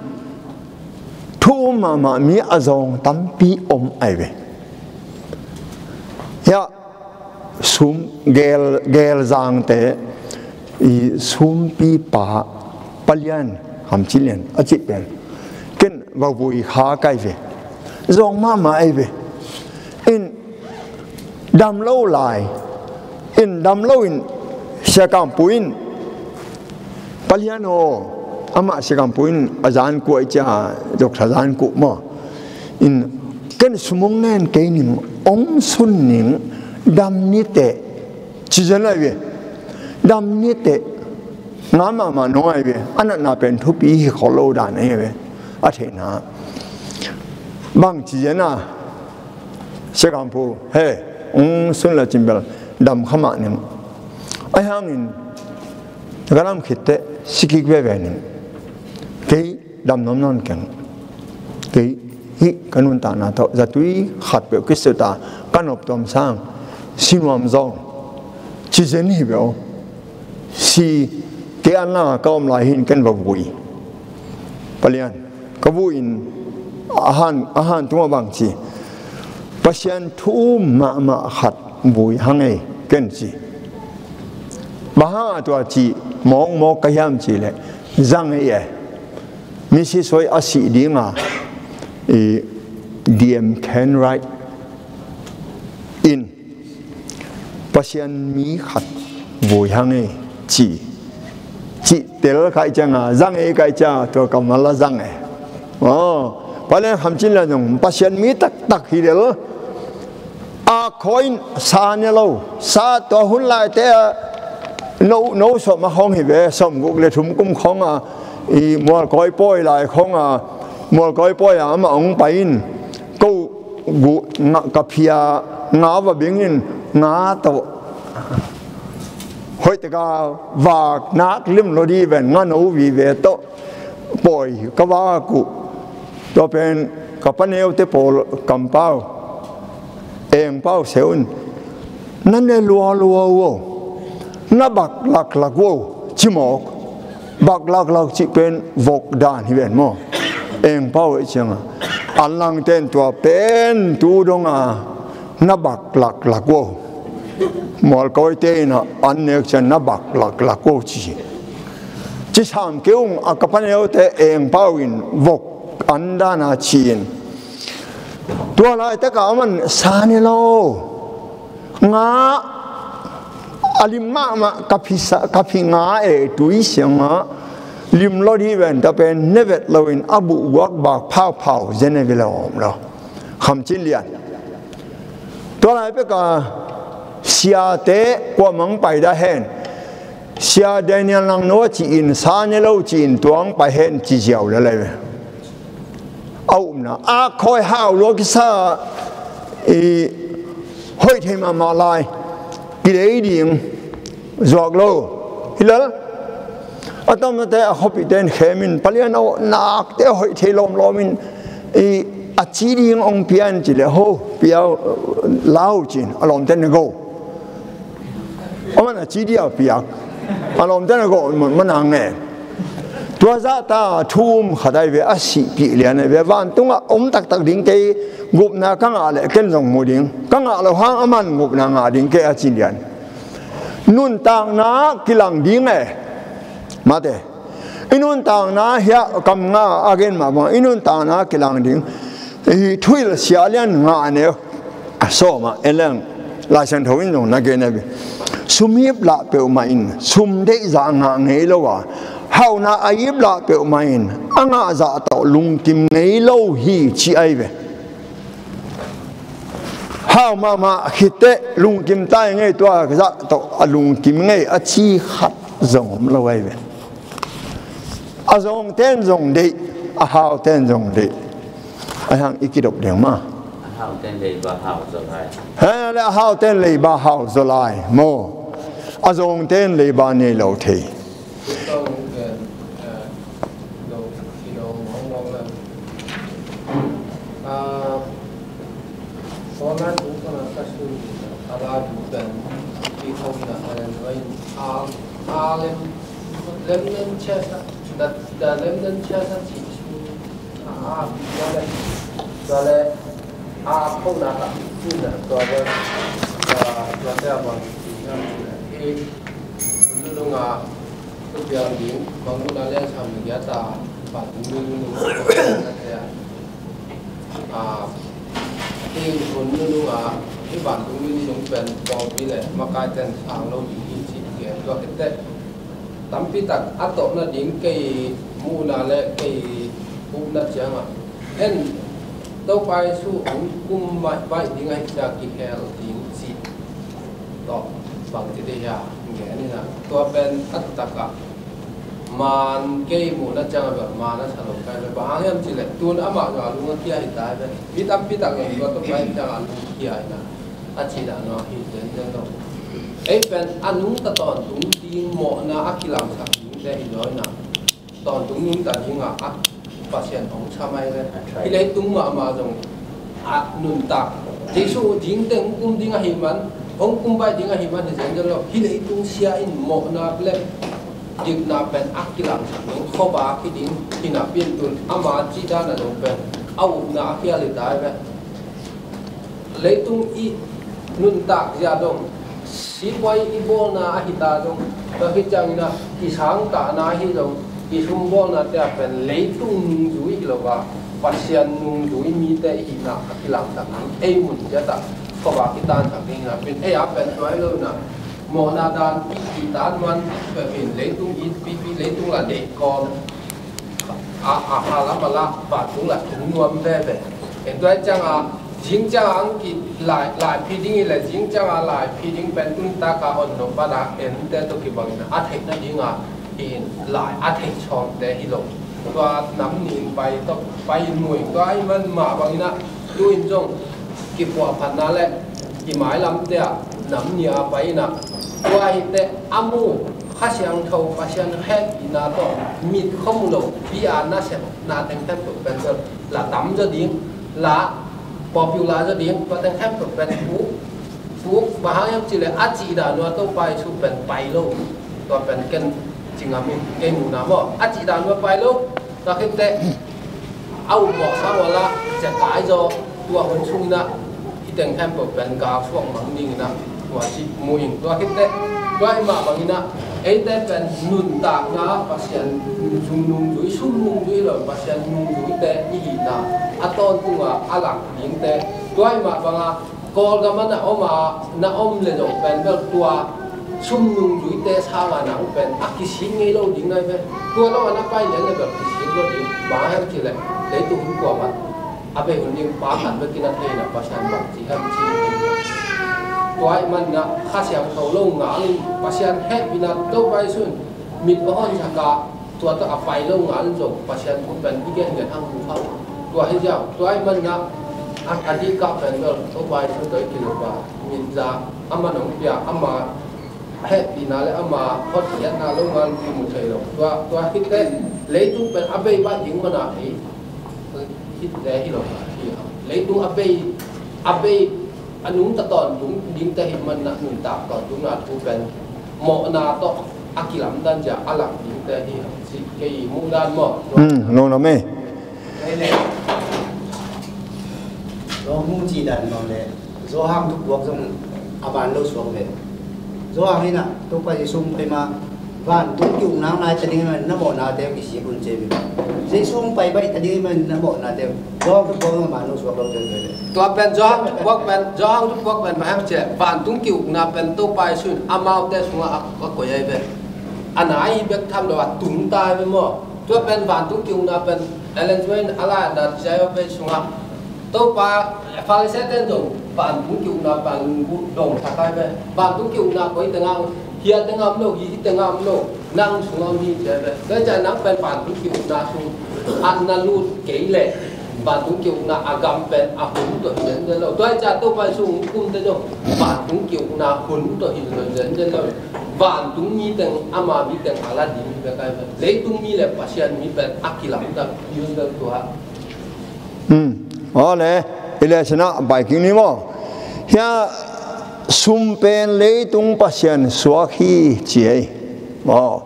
thu um mahmah mi a zawng tampi om ai ve. Hiah sum gel, gelzangte i sumpipa palian hamcilian a cih pen ken va vui kha kai ve. Zawng mahmah ai ve. In dam lo lai in dam lo in Sia Kampu in palian aw amah Sia Kampu in a zan kuh ai cia Doctor zan kuh maw in ken sumung nen kei ning ong sun ning dam niteh ci zen ai ve. Dam niteh nga mahmah nong ai ve. A natna pen thupi hi khol lo dan ai ve. A theihna bang ci zen a Sia Kampu he ong sun la cimbel dam kha mah ning. Ai hangin ka dam khitteh sikik veve ning. Kei dam nuam nawn keng. Kei hih ka nuntakna tawh zatui khat peuh kisut a ka noptuam sang sinuam zawng ci zen hi beuh. Si kei an langa ka om lai hin ken va vui. Palian ka vui in a han, a han tungah bang ci Pasian thu um mahmah khat vui hang ei ken ci. Bang hang a tua ci mawkmawk ka hiam ci leh zang ei e. Misi soi a sih dinga i D M Ken Wright in Pasian mi khat vui hang ei ci. Cih tel kai cianga zang ei kai cianga tua kammal a zang ei. Aw Palian hamcin la zong Pasian mi taktak hi del. A khawi in sa ne lo sa tua hun laite a No, no sawm a khawng hi ve, sawm guk le thum kum khawng a, i mualkawi pawi lai khawng a, mualkawi pawi a amah hong pai in, ko gu nga, ka phia nga va bing in, nga tawh hoih taka vak nak lim lo di ven, nga no vive tawh pawi ka vak uh. Tua pen ka paneute pawl kampau, engpau seu in, na ne lualua uh, na bak laklak uh, ci mawk. Bak laklak cih pen vok dan hi ven maw? Engpau ei cianga an langten tua pen tu donga na bak laklak uh. Mualkawite in an nek cian na bak laklak uh ci. Ci sam kei ung a ka paneute engpau in vok an dana ci in. Tua laitaka aman sa ne lo. Nga a lim mahmah ka phi sa, ka phi nga e tui sianga lim lo di ven ta pen ne vet loin a buhguak bak phauphau zene vila om lo. Khamcin lian. Tua lai peka siate kuamang pai da hen. Sia Daniel nang no ci in sa ne lo ci in tuang pai hen ci ziau le lai ve. A upna a khawi hau lua kisa i hoih thei mahmah lai. Kilei ding zuak lo. Hilal a tamnate a khawpihte in khemin palian a nakte hoih thei lawmlawmin i a ci ding ong pian ci le ho piau lau cin a lawmte ne go. Aman a ci dia piak a lawmte ne go manang nge. Tua zahta thum khatai ve a sihpih lian ve vantungah om taktak ding kei gupna ka ngah le ken zong mu ding ka ngah lo hang aman gupna ngah ding kei a ci lian. Nuntakna kilang ding e. Mate i nuntakna hiah kam nga a gen mah bang i nuntakna kilang ding. Hi thuil sia lian ngah ne a sawma eleng Laisiangtho in zong na gen a bi. Sum ip lah peuhmah in sum deih zah ngah ngei lo a hauna a ip lah peuhmah in a ngah zah tawh lungkim ngei lo hi ci ai ve. Hau mahmah khitteh lungkim tai ngei tua zah tawh a lungkim ngei a ci khat zong om lo ai ve. A zong ten zong deih a hau ten zong deih. A hang i kidop deng ma. A hau ten lei ba hau zo lai. He le a hau ten lei ba hau zo lai mo. A zong ten lei ba nei lo thei. Tua le a khona ka tina tua le tua te a bang tina hi. Nununga tupiang ding bang nuna le sam ni giata bang nununga te a hi hun nununga hi bang nununga pen tawpi le makai ten sang lo ding hi ci ke tua kete. Tampi tak a tawh nading kei muhna le kei upna ciangah en Topa Jesu hong kum baih ding ahih ciang kihel ding cih tawh bang ci dih hia ngen inah tua pen a takah man kei muhna ciangah bel man a sa lo kai bel bang hang hiam cih leh tun amah zong a lung a kia hi tai bel mi tampi tak zong tua Topa Jesu ciangah a lung kia inah a cih dah no hi zen zen lo. Ei pen a nungta tawntung ding mawhna a kilangsak dingte hi zaw inah tawntung nungta dingah a Pasian hong sa mai le hi leitung mahmah zong a nuntak Jesu dingte hong kum ding ahih man hong kum baih ding ahih man hi zen zen lo hi leitung sia in mawhna le dikna pen a kilangsak ding khuavak hi ding hi napi in tun ama cih dan a zong pen a upna a khial hi tai ve. Leitung i nuntak zia dong sipuai i bawlna a hita dong tua hi ciangin a i sangtahna ahi dong i sumbawlnate a pen leitung nungzui hi lo a Pasian nungzui mite i hihna a kilangtak ding ei mun ciatah khuavak i tansak ding hi napi in ei a pen tua hi lo inah mawhna dan i i tan man peuh in leitung i pipi leitung la deih kawm a a halam a lah vantung lah tung nuam veve. En tua hi ciangah Zingciang ang ki lai, laiphi ding hi le, zingciang a laiphi ding pen tun taka on lo pana ente to kibangin a theih nadinga hi in lai a theih sawmte hi lo. Tua nam nih in pai to pai in mu in tua hi man mah bangin a tu in zong kipuahphatna le i mailamte ah nam nih a pai in a tua hi te a mu Kha Siangtho Pasian hehpihna tawh mit khawm lo pi a nasepna teng khempeuh pen la tam zaw ding la popular zaw ding tua teng khempeuh pen puk puk bang hang hiam cih leh a cih dan uh a Topa Jesu pen pai lo tua pen ken ci ngam in kei muhna maw a cih dan uh a pai lo tua khit teh a upmawh sang uh a la cia kai zaw tua hun sungin ah hih teng khempeuh pen gal suak mang dingin ah tua cih mu in tua khit teh tua hi mah bangin ah eite pen nuntakna Pasian sum nungzui sum nungzui lo Pasian nungzuite i hihna a tawntung a a lak dingte tua hi mah banga Kawlgam a na om a na om le zong pen bel tua sum nungzuite sanga nang pen a kisik ngei lo ding nai ve tua lo a na pai lian le bel kisik lo ding bang a hiam cih leh leitung hun kuamah a bei hun ding pa khat bekin a theihna Pasian bang ci hiam ci tua hi manna Kha Siangtho lo ngal in Pasian hehpihna Topa Jesu in mit a hon saka tua tawh a pai lo ngal zong Pasian thu pen i gen gen hang mu hau tua hi ziau tua hi manna a dikah pen bel Topa Jesu tawh i kiluk a mit za ama nong pia ama hehpihna le ama hotkhiatna lo ngal ki mu thei lo tua tua khit teh leitung pen a bei bai ding mana hi khit te hi lo hi leitung a bei a bei a nungta tawntung dingte hi manna nuntak tawntungna thu pen mawhna tawh a kilamdan zia a lak dingte hi si kei muhdan maw? Lungdam ei. Lawng mu ci dan maw le Zawhang thupuak zong a ban lo suak ve. Zawhang inah Topa Jesu pai ma vantung ki-ukna nai ta ding man na mawhnate kisik un ce ve. Jesu pai baih ta ding man na mawhnate Zawhang thupuak zong a ban lo suak lo te ve. Tua pen Zawhang thupuak pen Zawhang thupuak pen maham ce vantung ki-ukna pen Topa Jesu in amaute sungah a koi ai ve. A nai bek tham lo a tung ta ai ve maw? Tua pen vantung ki-ukna pen Ellen White a lai a nat zai ve sungah Topa Pharisee ten zong vantung ki-ukna pan dong thakai ve. Vantung ki-ukna koi tengah hia tengah om lo hi hi tengah om lo nang sungah om hi cia ve. Tua cia nang pen vantung ki-ukna sung a na lut kei leh vantung ki-ukna a gam pen a hun tawh hi zenzen lo. Tua cia Topa sung kumte zong vantung ki-ukna hun tawh hi lo zenzen lo. Vantung mi teng ama mi teng a la ding hi ve kai ve. Leitung mi le Pasian mi pen a kilamdang hi zenzen tua. Aw le i le sinah baiking ni maw? Hia sum pen leitung Pasian suak hi ci ei. Aw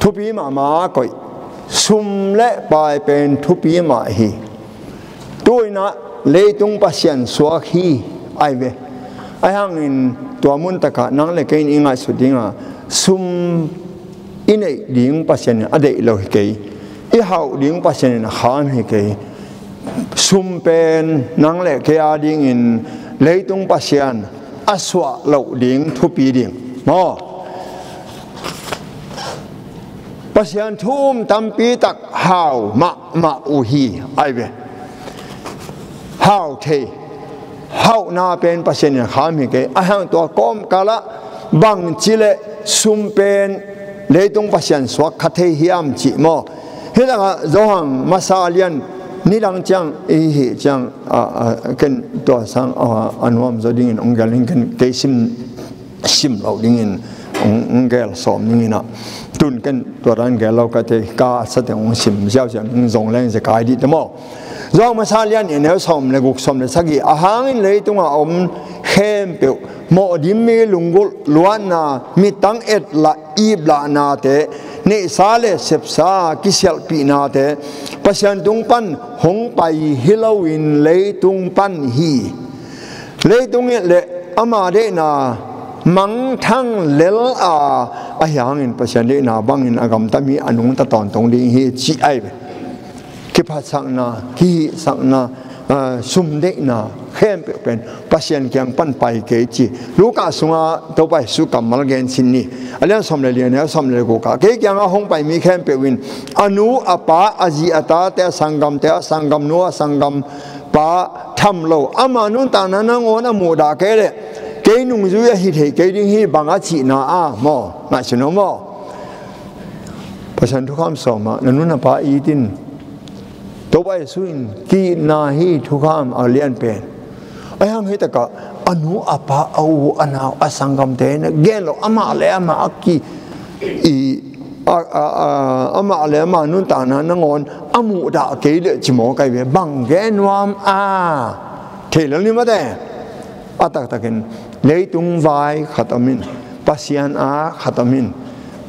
thupi mahmah koih sum le pai pen thupi mah hi. Tuinah leitung Pasian suak hi ai ve. Ai hangin tua mun takah nang le kei in i ngaihsut dinga sum i neih ding Pasian in a deih lo hi kei. I hauh ding Pasian in a kham hi kei. Sum pen nang le kei a dingin leitung Pasian a suah loh ding thupi ding maw? Pasian thu um tampi tak hau mahmah uh hi ai ve. Hau thei hauhna pen Pasian in kham hi kei. A hang tua kawmkalah bangci le sum pen leitung Pasian suak kha thei hiam cih maw? Hi lakah Johan masa lian nidang ciang i hih ciang ken tua sang a nuam zaw dingin ong gel in ken kei sim sim lo dingin ong gel sawm dingin ah tun ken tua dan gel lo ka te ka sa teng ong sim ziauziau ong zong leng zia kai dih te maw? Zawng masa lian in neu sawm le guk sawm le sagih a hangin leitunga om khempeuh mawh dim mi lunggulh luatna mitang et lah ip lahnate neihsa le sepsa kisialhpihnate Pasian tung pan hong pai hi loin leitung pan hi. Leitung et le ama deihna mangthang lel a ahi hangin Pasian deihna bangin a gamta mi a nungta tawntung ding hi ci ai ve. Kiphatsakna kihihsakna sum deihna khempeuh pen Pasian kiang pan pai kei ci. Luka sunga Topa Jesu kammal gen sin ni a lian sawm le lian a sawm le guk ah kei kianga hong pai mi khempeuh in a nu a pa a zi a tate a sanggamte a sanggamnu a sanggam pa tham lo, ama nuntakna nangawn a muhdah kei leh kei nungzui ahi thei kei ding hi, bang a cihna a maw, ngaihsun aw maw? Pasian thukham sawm ah na nu na pa it in. Topa Jesu in ki-itna hi thukham a lian pen. Ahi hang hi takah a nu a pa a u a nau a sanggamte na gen lo, amah le amah a ki i a, a, a, amah le amah nuntakna nangawn a muhdah kei leh ci maw kai ve, bang gen nuam a thei lo ni mate. A taktakin leitung vai khat om in, Pasian a khat om in,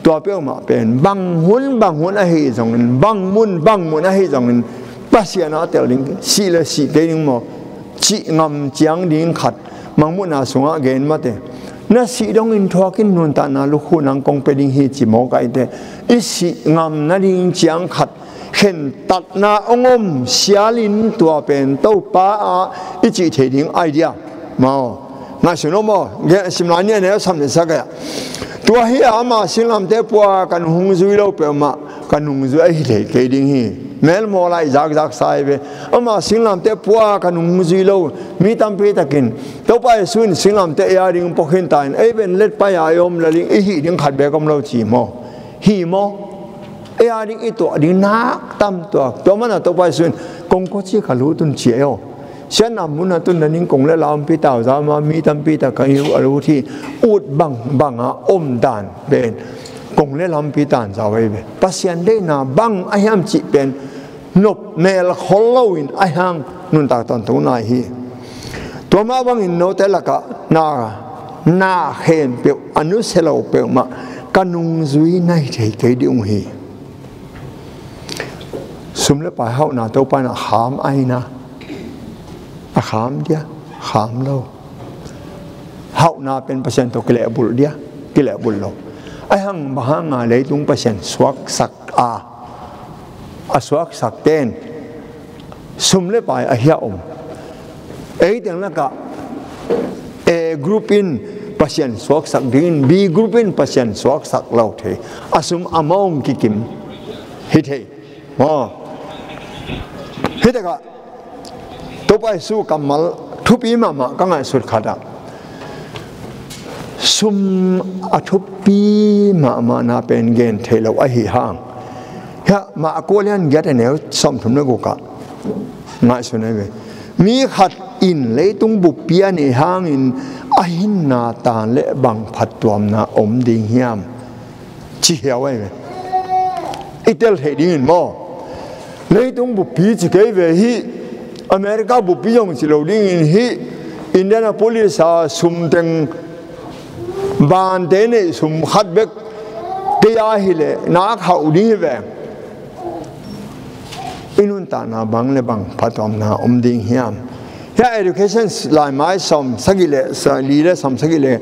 tua peuhmah pen bang hun bang hun ahi zongin, bang mun bang mun ahi zongin, Pasian a tel ding, sih le sih kei ding maw, cih ngam ciang ding khat Mangmuhna sungah gen mate. Na sih dongin thuakin nuntakna lukhu nang kong pia ding hi ci maw kai te. I sih ngam nading ciang khat khentatna hong om sialin tua pen Topa ah i cih thei ding idea maw? Ngaihsun aw maw? Gen, sim lai ni a neu sam le sagih ah. Tua hi a ama singlamteh pua ka nung hong zui lo peuhmah ka nungzui ahi thei kei ding hi. Melmawl ah i zakzak sa hi ve. Ama singlamteh pua ka nung hong zui lo. Mi tampi takin Topa Jesu in singlamteh ei a ding pua khin ta in, ei pen let pai a i om la ding, i hih ding khat beek om lo ci maw? Hi maw? Ei a ding i tuah ding nak tam tuak. Tua mana Topa Jesu in kong kua ci ka lut un ci ei aw. Siatna mun a tun nading kong le lampi tau zau ma, mi tampi tak ka hi uh a lut hi. Ut bang bang a om dan pen kong le lampi tan zau ei ve. Pasian deihna bang a hiam cih pen nop mel khol loin a hiang nuntak tawntung nai hi. Tua mah bangin note lakah na, na khempeuh a nusia lo peuhmah ka nungzui nai thei kei ding uh hi. Sum le pai hauhna Topa in a kham aina, a kham dia, kham lo. Hauhna pen Pasian tawh kilehbulh dia, kilehbulh lo. A hang bang hanga leitung Pasian suaksak a, a suaksak ten sum le pai a hia om. Ei teng lakah A group in Pasian suaksak dingin B group in Pasian suaksak lo thei. A sum a mawng kikim hi thei. Maw? Hi takah Topa Jesu kammal thupi mahmah ka ngaihsut khatah sum a thupi mahmahna pen gen thei lo ahi hang. Hiah Marka lian giat a neu sawmthum le gukah ngaihsun ahi ve. Mi khat in leitung buppi a neih hangin a hinna tan le bang phattuamna om ding hiam? Ci hiau ahi ve. I tel theih dingin maw? Leitung buppi ci kei ve hi. America buppi zong ci lo dingin hi. Indianapolis a sum teng bante neih sum khat bek kei a hileh nak hauh ding hi ve. I nuntakna bang le bang phattuamna om ding hiam? Hiah Education laimai sawm sagih le sa-, li le sawm sagih le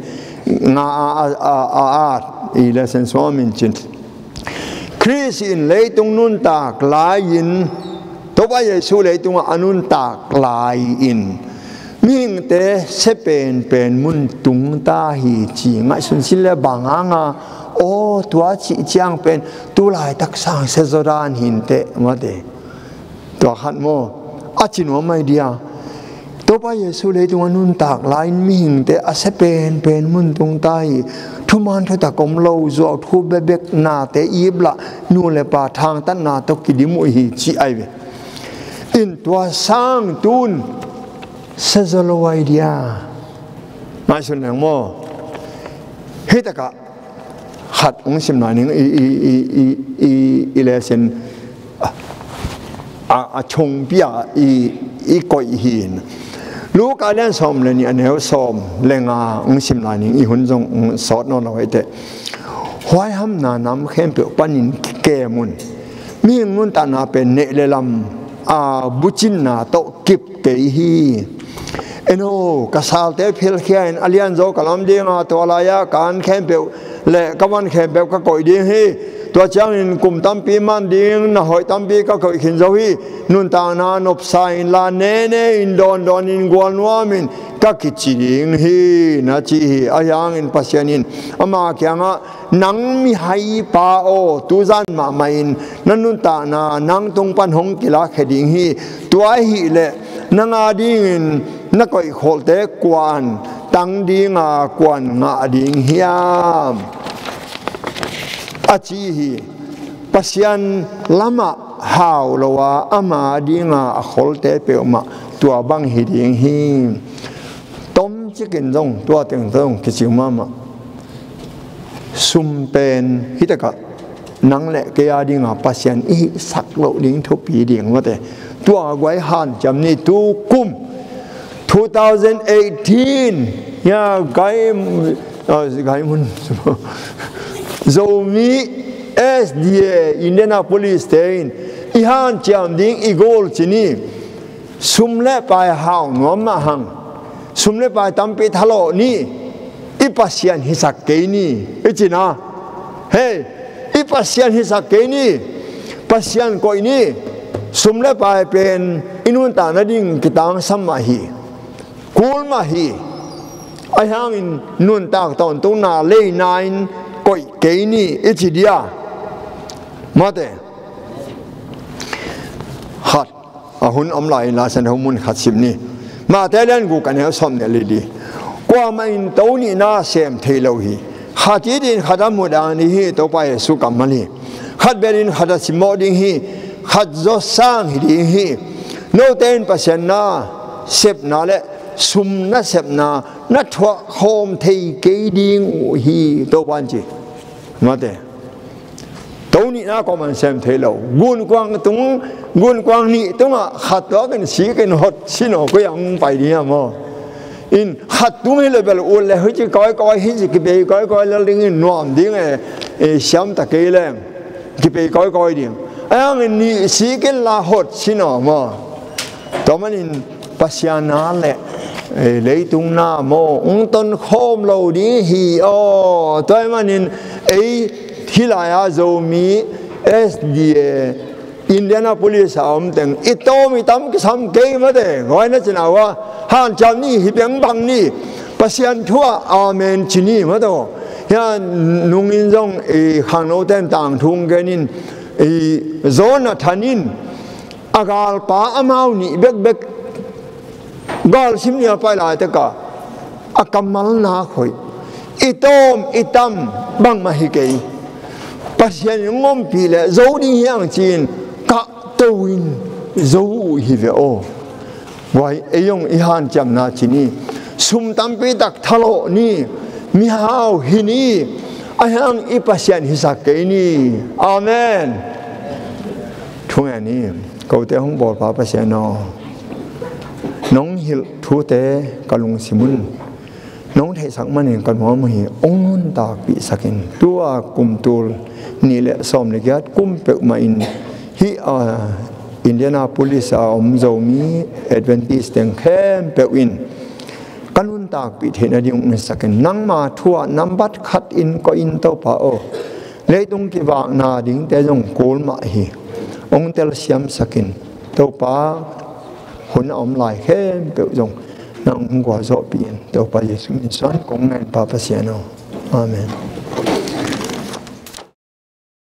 nga a, a, a, a, a, i le sen suam in cin. Khrist in leitung nuntak lai-in, Topa Jesu leitungah a nuntak lai-in mihingte sia penpen mun tung ta hi ci ngaihsun sin le bang hanga, aw, tua cih ciang pen tu laitak sang sia zaw dan hinteh mate. Tua khat maw? A ci nuam mai dia. Topa Jesu leitung a nuntak lai-in mihingte a sia penpen mun tung ta hi. Thuman thutak om lo, zuau thu bebek, nate ip lah, nu le pa thangtatna tawh kidim uh hi ci ai ve. In tua sang tun sia zaw lo ai dia. Ngaihsun leng maw? Hi takah khat hong sim lai ning i, i, i, i, i, i lesson a, a, a chungpi a i, i koih hi in. Luka lian sawm le nih a neu sawm le nga hong sim lai ning i hun zong hong sawt nawn lo hi teh. Huaihamna nam khempeuh panin kikem un. Mihing nuntakna pen neih le lam a bucinna tawh kip kei hi. Eno, ka salte philkhia in a lianzaw ka lam dinga tua lai-ah ka an khempeuh le ka van khempeuh ka koih ding hi. Tua ciangin kum tampi man ding na hoih tampi ka koih khin zo hi. Nuntakna nopsa inla nene in dawndawn in gualnuam in ka kici ding hi, na ci hi. Ahi hangin Pasian in ama kiangah, nang mihaipa aw, tuzan mahmah in na nuntakna nang tung pan hong kilakkhia ding hi. Tua ahih leh Nang a dingin na koihkholhte kuan tang dinga kuan ngah ding hiam? A ci hi. Pasian lamah hau lo a, ama dinga a kholte peuhmah tua bang hi ding hi. Tomcikin zong tua teng zong kici mahmah. Sum pen hi takah nang le kei a dinga Pasian i hihsak loh ding thupi ding mate. Tua guai hanciam ni. Tu kum two thousand eighteen, ya, gai, ah, gai mun. Zomi S D A Indianapolis te in i hanciam ding i goal ci ni. Sum le pai hau nuam mah hang, sum le pai tampi thalawh ni. I Pasian hisak kei ni, i ci na. Hei, i Pasian hisak kei ni. Pasian koih ni. Sum le pai pen i nuntak nading kitangsam mah hi. Kul mah hi. Ahi hangin nuntak tawntungna leina in koih kei ni, i ci dia. Mate. Khat. A hun om lai in Lai Siangtho mun khat sim ni. Mate lian guk, a neu sawm le li di. Kuamah in to nihna sem thei lo hi. Khat it in khat a muh dan ding hi, Topa Jesu kammal hi. Khat bel in khat a simmawh ding hi. Khat zawsang hi ding hi. Note in Pasian na sepna le sum na sepna na thuak khawm thei kei ding uh hi, Topa in ci. Mate. To nihna kuamah in sem thei lo. Gunkuang tung, gunkuang nih tungah khat tuakin sikin hot sin aw, koi ang pai ding hiam aw? In khat tung hi le bel ut le, hih ci kawikawi, hih ci kipei kawikawi lel dingin nuam ding e, e, siam ta kei leng kipei kawikawi ding. Ahi hangin nih sikin la hot sin aw maw? Tua manin Pasian na le, eh, leitung na maw, ung ton khawm lo ding hi aw. Tua ahih manin ei hih lai-a Zomi S D A Indianapolis a om teng i tawm i tam kisam kei mate. Guai na cina ua hanciam ni, hi bengbang ni. Pasian thu ah amen ci ni mate. Hia nungin zong i khangno ten tangthung kenin i Jonathan in a galpa amau nih bekbek galsim nih a pai laitak a kammal nak hoih. I tawm i tam bangmah hi kei. Pasian in ompih leh zo ding hi hang ci-in kahto in zo uh hi ve aw. Guai, ei zong i hanciamna ci ni. Sum tampi tak thalawh ni. Mihau hi ni. Ahi hang i Pasian hisak kei ni. Amen. Thungen ni. Kote hong bawlpa Pasian aw, nong hilh thute ka lungsim un. Nong theihsak manin ka nuam uh hi. Hong nuntakpihsak in. Tua kum tul nih le sawm le giat kum peuhmah in hih, ah, Indianapolis a om Zomi Adventist teng khempeuh in ka nuntakpih theih nading hong hisak in. Nangma thu ah nambat khat in koih in Topa aw. Leitung kivakna dingte zong kul mah hi. Hong telsiamsak in Topa, hun a om lai khempeuh zong nang hong gualzawhpih in. Topa Jesuh min suang kong ngen, Pa Pasian aw. Amen.